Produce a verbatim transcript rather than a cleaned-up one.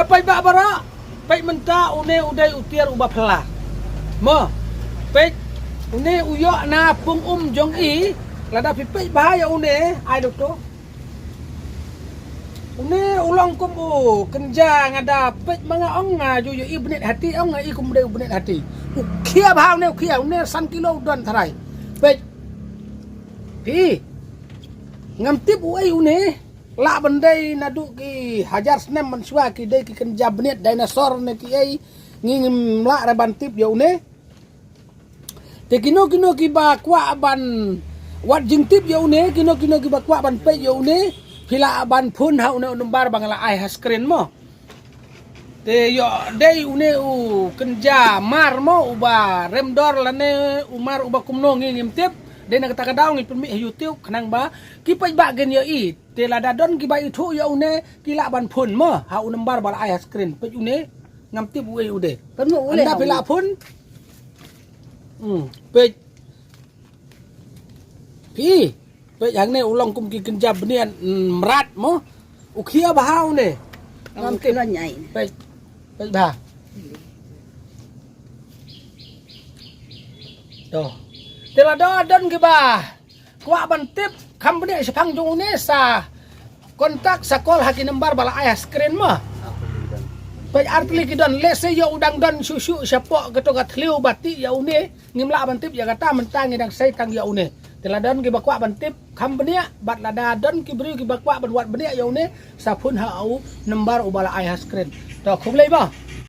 Peit ba baroh, peit mynta une u dei u tiar uba phylla. Mo, peit une u ïoh na pung um jong i, lada phi peit bha ïa une, ai doktor. Une u long kum u kynja nga da peit ma nga ong nga ju ïohi bniat hati ong nga i kum dei u bniat hati. U khia bha une u khia, une san kilo u don tharai. Peit. Phi. Ngam tip uei une. Lah ban dei naduh ki hajar snem mynshuwa ki dei ki kynja bniat dinosaur ne kiei ngi ngim lah re ban tip ïa une. Te kino kino kiba kwah ban wad jingtip ïa une, kino kino kiba kwah ban peit ïa une, phi lah ban phone ha une u number ba nga la ai ha screen mo. Te ïoh dei une u kynja mar mo uba rem dor lane u mar uba kumno ngi ngim tip. Dei na kata ka daw ngi pynmih ha YouTube khnang ba ki peit ba kin ïohi. Te lada don kiba ithuh ïa une ki lah ban phone mo ha u number ba la ai ha screen. Peit une ngam tip uei u dei. Pynmih u leh. Ynda phi lah phone. Hmm, peit. Phi. Peit hangne u long kum ki kynja bniat, mm, mrad mo. U khia bha une. Ngam tip. Peit. Peit bha. To. Te lada don kiba kwah ban tip kham bniat shaphang jong une sa contact sa call ha ki number ba la ai ha screen mo. Peit ar tylli ki don, lehse ïa u dang don shuh shuh shapoh kato ka thliew ba tih ïa une. Ngim lah ban tip ïa kata mynta ngi dang sei tang ïa une. Te la don kiba kwah ban tip kham bniah bad lada don ki briew kiba kwah ban wad bniah ïa une sa phone ha u number uba la ai ha screen. To khublei mo.